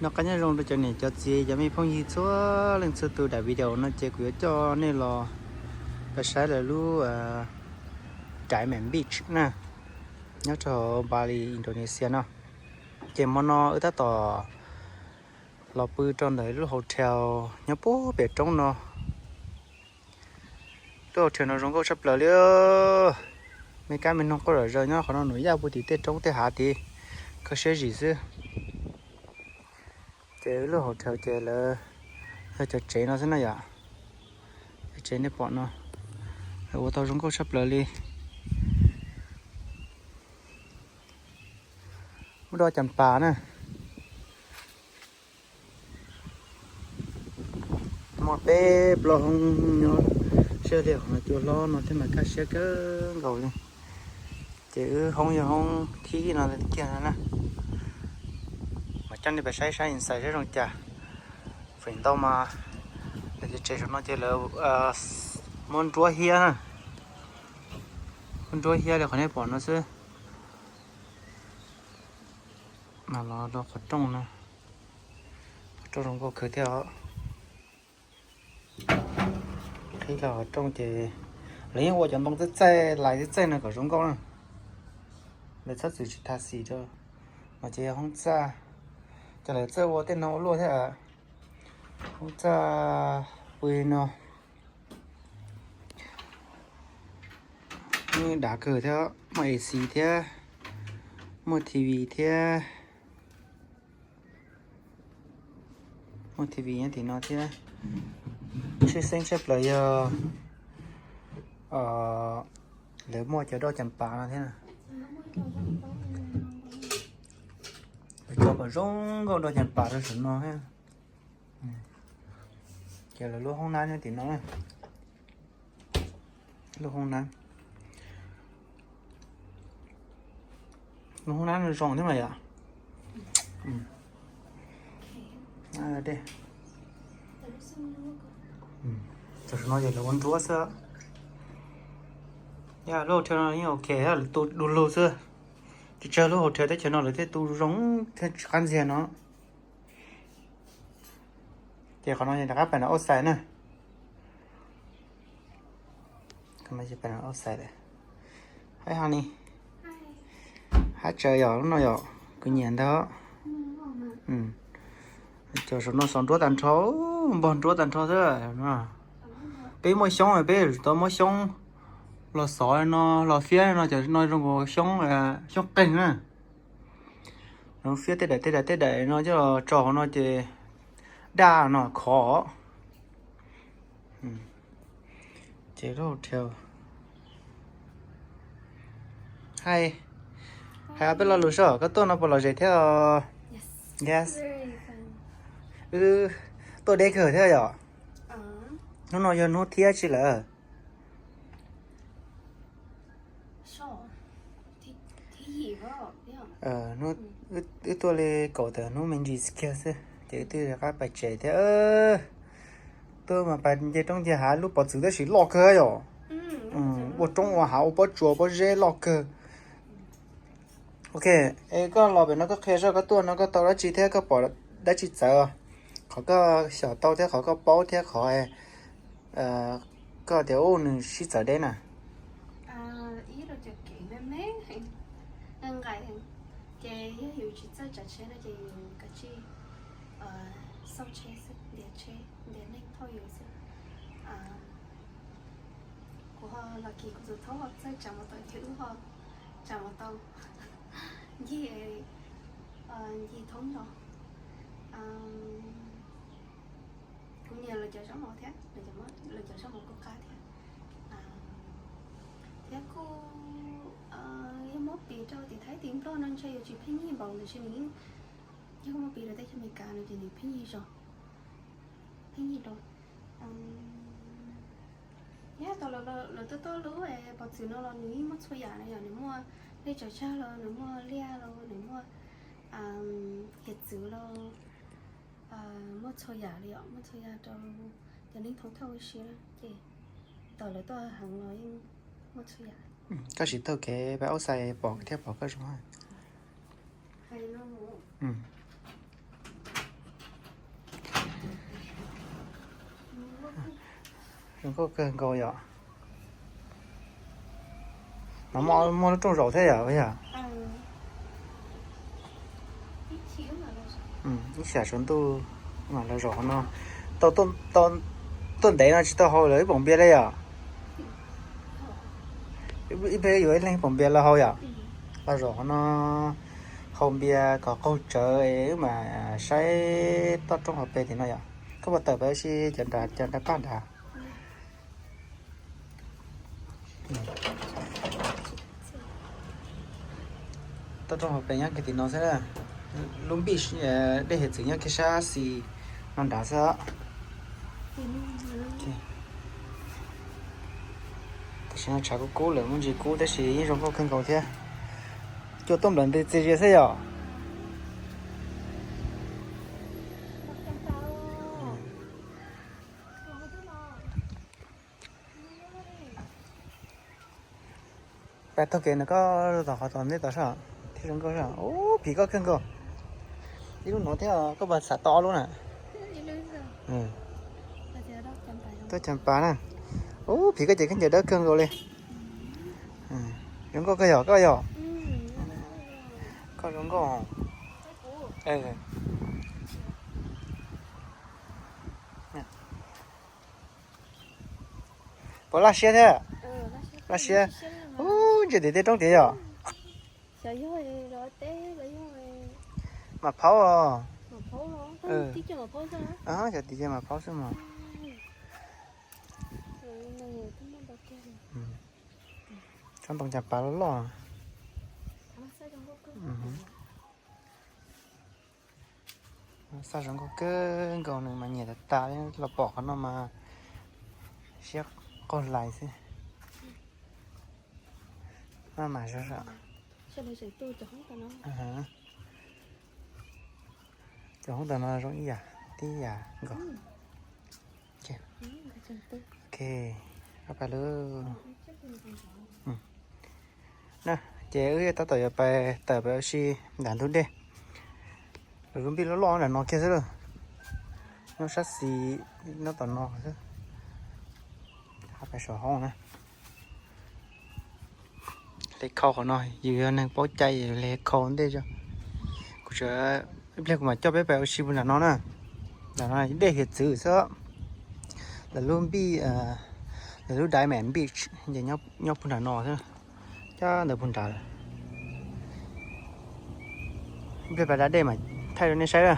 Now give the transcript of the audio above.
Nyob qab nyob zoo rau cov niam cov txiv cov me phooj ywg txhua leej txhua tus. Daim video no ces kuv yuav coj nej los saib lawv lub Diamond Beach na, nyob rau hauv Bali, Indonesia no. Ces hmo no wb tab tom los pw rau ntawm lub hotel nyob puag pem roob no. Lub hotel no zoo nkauj tshaj plaws li. Me kab me noog quaj zom zaws nyob qhov no, nws yaj puag tim tej roob tej hav tid, kho siab zim xwb. Ces lub hotel ces lawv yog cov tsev no xwb na yom. Cov tsev nej pom no, lawv ua tau zoo nkauj tshaj plaws li. Muaj doj cas pas na. Muaj peb plaub hoob nyob siab li, hauv no cua hlob no thiab mas kaj siab kawg nkaus li. Ces wb hoob yog hoob thib no kiag no na. Mas coj nej pais saib saib ntxhais saib zoo cas. Feem ntau mas lawv cov tsev saum no ces lawv muab nruab hiab na, muab nruab hiab li qhov nej pom no xwb. Mas los rau qhov rooj na, qhov rooj zoo nkauj kawg thiab os. Qhib los qhov rooj ces lawv yeej ua cov ntoo txaij txaij lais txaij txaij no kom zoo nkauj na. Lawv txhob txwm tsis tha xim rau. No ces yog hoob txaj, ces lawv txawj ua tej no ua luaj thiab. Hoob txaj pw no, dav kawg thiab, muaj A C thiab, muaj T V thiab. Muaj T V nyob tim no thiab. Tshwj xeeb tshaj plaws yog lawv muaj cov doj cas pas no thiab. Lawv tso kom zoo nkauj doj cas pas rau saum no thiab. Ces lawv lub hoob nab nyob tim no. Lub hoob nab, lub hoob nab zoo thiab mas yom. Tam sim no ces lawv ua nruab xwb. Yog lub hotel no yeej ok thiab, lawv tu du lug xwb. Tsis tsawg lub hotel teb chaws no lawv thiaj tu zoo thiab tsis qab ntxiag no. Ces qhov no rov qab pais nram outside na. Pais nram outside. Hi honey. Hab tsaws yom, lub no yom, kuv nyiam ntag. Cov saum no xov nruab tag nrho, npog nruab tag nrho xwb. Peb muaj xyoob, peb tau muab xyoob los xov no, los fiab no, cov no zoo nkaus xyoob, xyoob qeeg na. Lawv fiab tej daim tej daim tej daim no coj los tso hauv no ces daj no khov. Ces lub hotel, hais, hais ob peb lo lus saib koj tuaj no puas lom zem thiab? Yes. Wb tuaj deb kawg thiab yom. Hnub no yog hnub thib tsib lawm. Wb tuaj li kaum tawm hnub me ntsis kiag xwb ces wb twb rov qab pais tsev thiab. Tuaj mas pais nce roob nce hav lub pov txwv tab sis loj kawg yom. Ua roob ua hav ua pob tsuas pob zeb loj kawg. Ok, es koj los pem no koj qhia saib koj tuaj no koj tau dab tsi thiab koj pom dab tsi txawv, qhov koj xyom tau thiab qhov koj paub thiab qhov koj tias ub nws sib txawv deb na. Ib los cov kev me me heev, nqaim heev, ces yog yus tsis txawj tsav tsheb no ces yus kav tsij xauj tsheb xwb, ntiav tsheb ntiav neeg thauj yus xwb. Kuv ho lucky kuv tus thaub ho txawj tsav mos tau ces wb ho tsav mos tau ncig, ncig thoob zos. Kuv nyiam lawv cov zaub mov thiab, lawv cov zaub mov kuj qab thiab. Thiab kuj yog muab piv rau tim Thaib tim Nplog no ntshe yuav tsis pheej yig npaum ntawd, ntshe nws yeej, yog koj muab piv rau teb chaws Amelikas no ces nws pheej yig zog, pheej yig dua. Nyob tau lawv tuaj tuaj lub pov txwv no los nws yeej muaj txhua yam na yom, nws muaj dej tsaws tsag los, nws muaj liaj los, nws muaj hiav txwv los, muaj txhua yam li os, muaj txhua yam rau cov neeg thoob thawj ua si na ces tau lawv tuaj heev los yeej muaj txhua yam. Koj sim taug kev pais outside pom thiab pom koj zoo. Hais no mus. Zoo nkauj kawg nkaus yom. Mas muaj lub rooj zaum thiab yom, yog? Ib xyam tsaus ntuj mas los zaum qhov no. Tau tuaj ntev no tsis tau haus lawv ib poom npias li yom? Ib pliag yuav ib leeg poom npias los haus yom? Los zaum qhov no haus npias kom qaug tsawv es wb mam saib toj roob hauv pes tim no yom. Koj puas tawm peb ua si cov nrad, cov nrad paj nrad. Toj roob hauv pes nyob kiag tim no xwb na. Lub npij dej hiav txwv nyob kiag sab xis no nrad xwb. Tam sim no tshav kub kub lawm, muaj ntsis kub tab sis yeej zoo nkauj kawg nkaus thiab. Cua tuaj nplawm ntws txias zias xwb yom. Pais taug kev no koj tom qhov tom ntej tod soj thiab zoo nkauj soj. Ub, phim koj kawg nkaus. Ib lub no thiab koj puas xav tau ob lub na? Tuaj cas pas na. Ub, phim koj ces khaub ncaws dawb kawg nkaus li. Zoo nkauj kawg yog koj yog. Koj zoo nkauj. Puas laj siab thiab? Laj siab. Ub, ntsia tim tej roob tiag yog. Mas phaub os. Xyov tim ces mas phaub xwb mas. Tsob ntoo cas pas loj loj. Xaj zoo nkauj kawg nkaus, nws mas nyiam tas tas li, los pom qhov no mas siab qaug lais xwb. Maj mam zog. Cov hoob tas no zoo ib yam, tib yam nkaus. Ok, pais lawm. Na, ces wb tab tom yuav pais tawm pais ua si nram ntug dej. Lawv lub npij loj loj nram no kiag xwb lawm. Nyob sab xis nyob tom no xwb. Pais saum hoob na. Hle khau qhov no, yus yog neeg paub cai yus hle khau ntej tso. Kuv tsuas, ib pliag kuv mam coj peb pais ua si puag nram no na. Nram no dej hiav txwv xwb. Lawv lub npij, lawv lub Diamond Beach ces nyob puag nram no xwb. Coj ntawd puag nrad lawm. Ib pliag pais da dej mas thaij rau nej saib na.